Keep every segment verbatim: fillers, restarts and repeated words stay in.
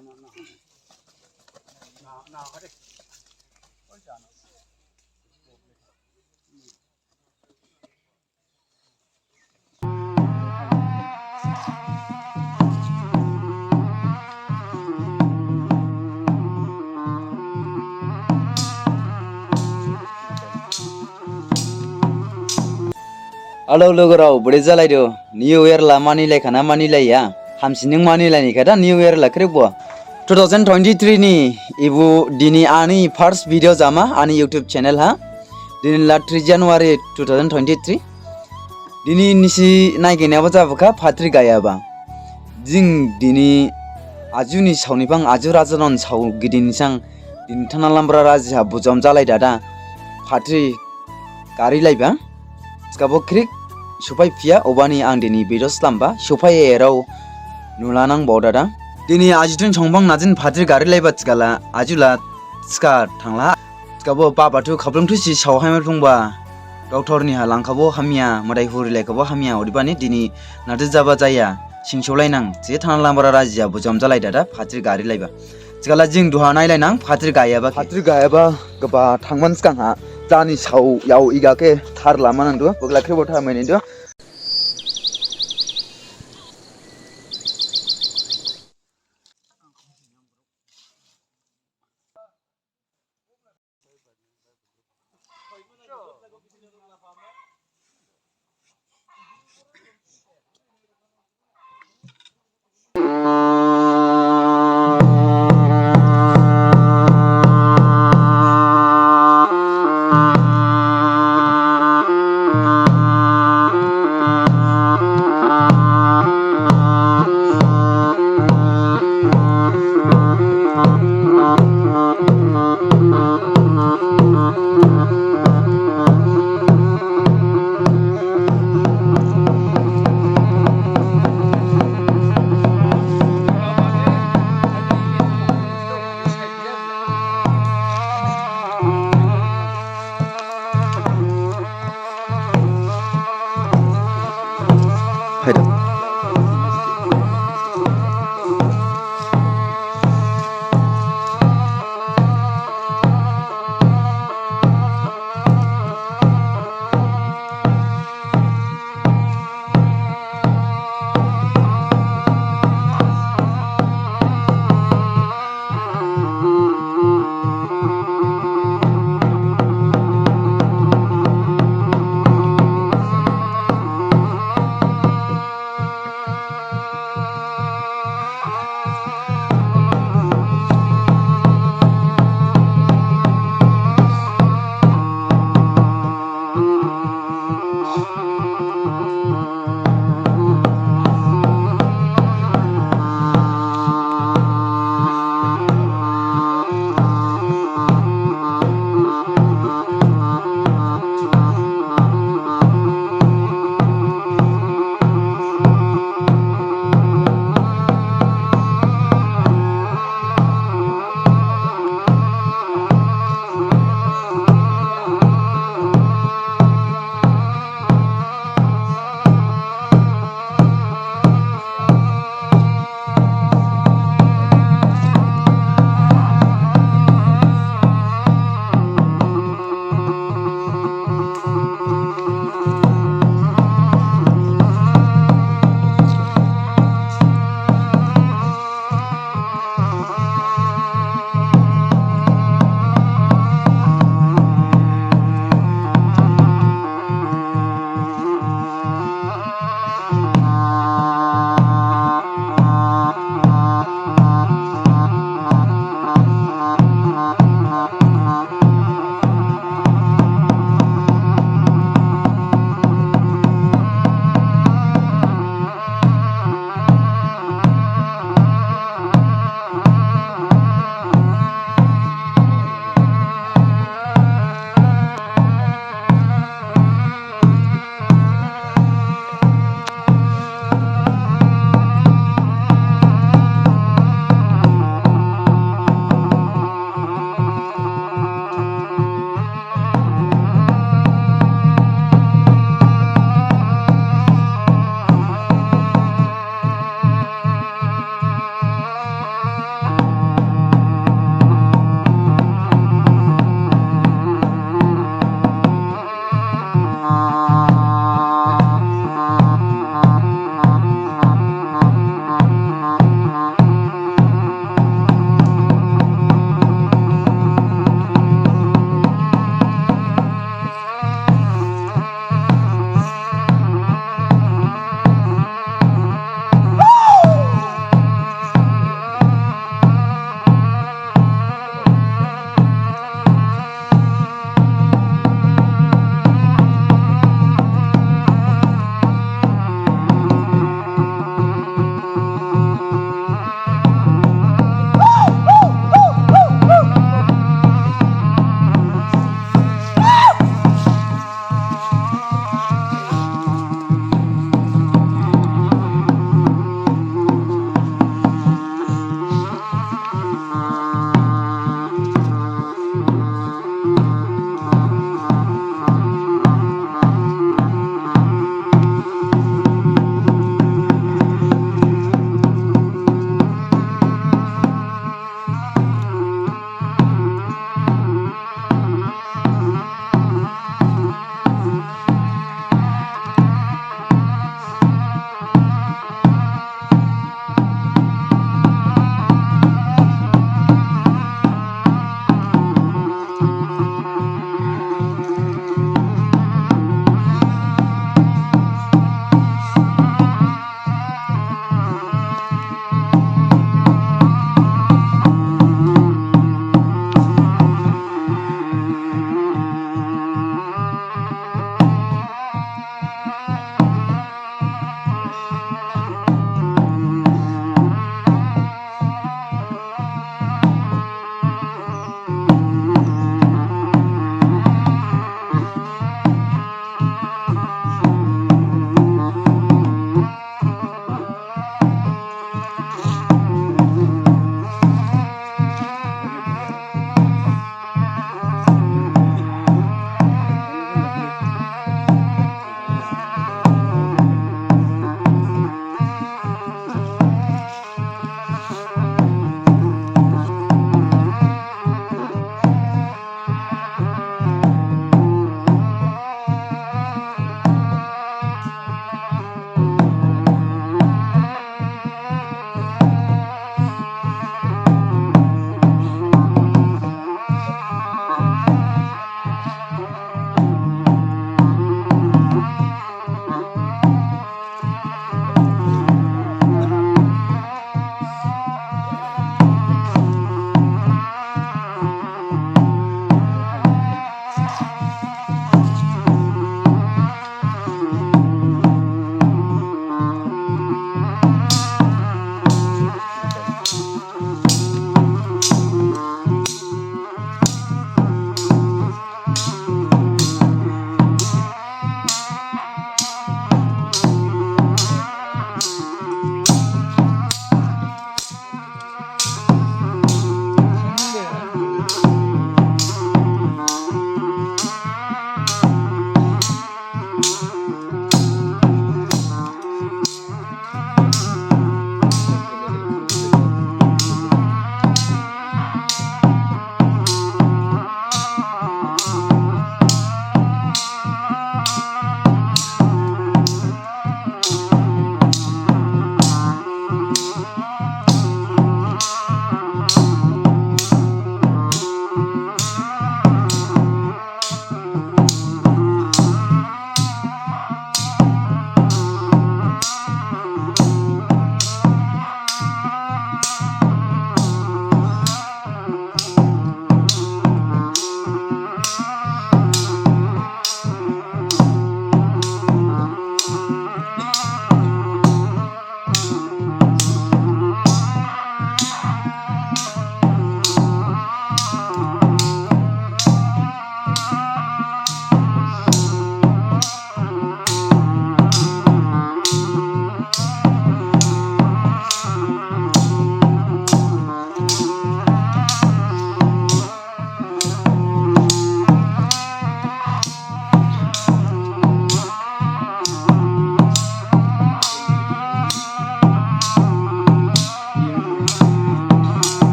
Hello lugurao, bede jalaidu? New Year la mani laikha na mani laiya? Hamsining mani laini kha da New Year la khrip bo. Two thousand twenty-three ni ibu dini ani first video jama ani YouTube channel ha. Dini la three January two thousand twenty-three. Dini nisi naiginyaba jabukha phatri gayaba. Jing dini ajuni saoni phang aju rajanon sao gidin sang dini thana lambra raji ha bujom jalai dada. Phatri gari laiba. Thikhabo khrik sophai phiya, obani ang dini video slamba sophai erao nulanang bao dada. Dini ajutun songphang najin phatri gari laiba thikhala ajula thikha thangla. Thikhabo baba thu khablung thusi sao haima thungba. Doctor ni ha langkhabo hamya, madai huri laikhabo hamya, odebani dini nadi jaba jaya, singso lainang, je thana lambra raji ha bujom jalai dada, phatri gari laiba. Thikhala jing duha nai lainang, phatri gayaba khe. Phatri gayaba gaba thangman sgang ha, jani sao yao iga khe thar lama nangdu, bogla khe bo tharmai nangdu. Phaida.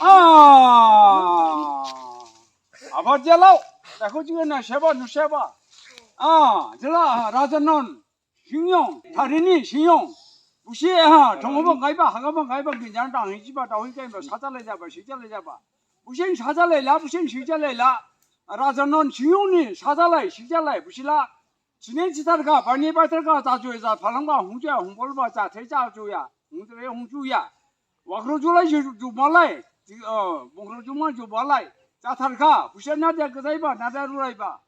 Ah, aba jelao, dakho jiga na seba, nu seba. Ah, jela, raja non, singyong, tharini singyong. Busi ha, thongobo gaiba, hagabo gaiba, ginjang dang, hijiba, dao hijaiba, sajalai jaba, sijalai jaba. Busi sajalai la, busi sijalai la. Raja non singyong ni, sajalai, sijalai, busi la. Sini jitharkha, bani batharkha, jajuya, japhalangba, hungjuya, hungbolba, jathai jajuya, hungjuya, hungjuya. Wakhro julai ju-, jumalai, ji-, o, bongkhro juma jubalai, jatharkha, busi nadi gajaiba, nadi ruraiba.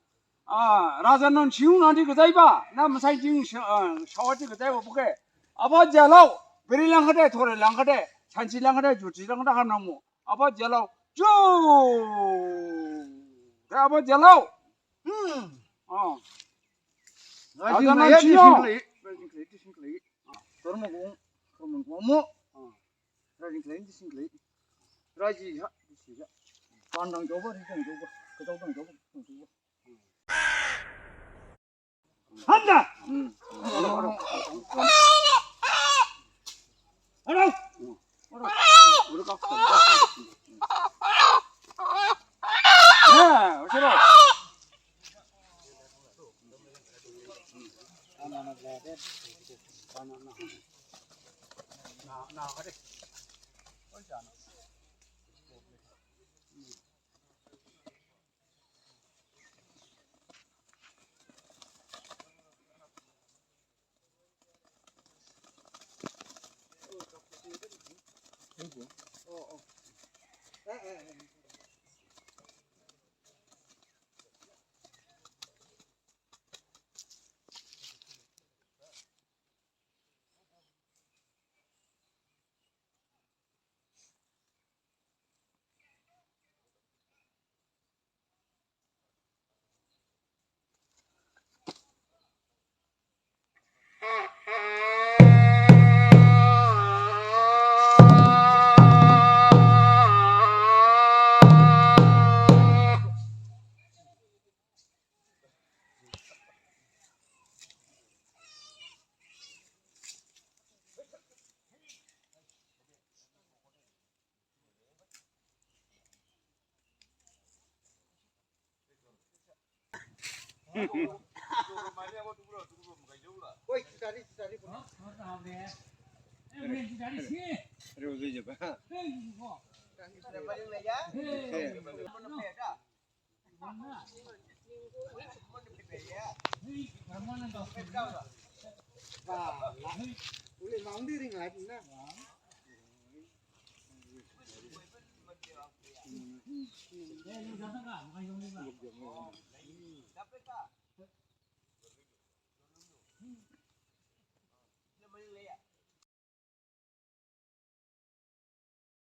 Ah, raja non singyong nadi gajaiba, na masai jing sa-, ah, sawati gajaiba buke. Aba jelao, beri langkhade, thore langkhade, sansi langkhade, juthi langkhade, hanangmu. Aba jelao, ju. Aba jelao. Hmm. Oh. Raji raja maya non singyong. Dising khlai, dising khlai, dising khlai. Dormo gong, dormo gong mo. Oh. Raji khlai, dising khlai. Raji ha, dising ha. Pandang jaoba, ridang jaoba, kejao dang jaoba, kejao dang jaoba. Handa. Halo.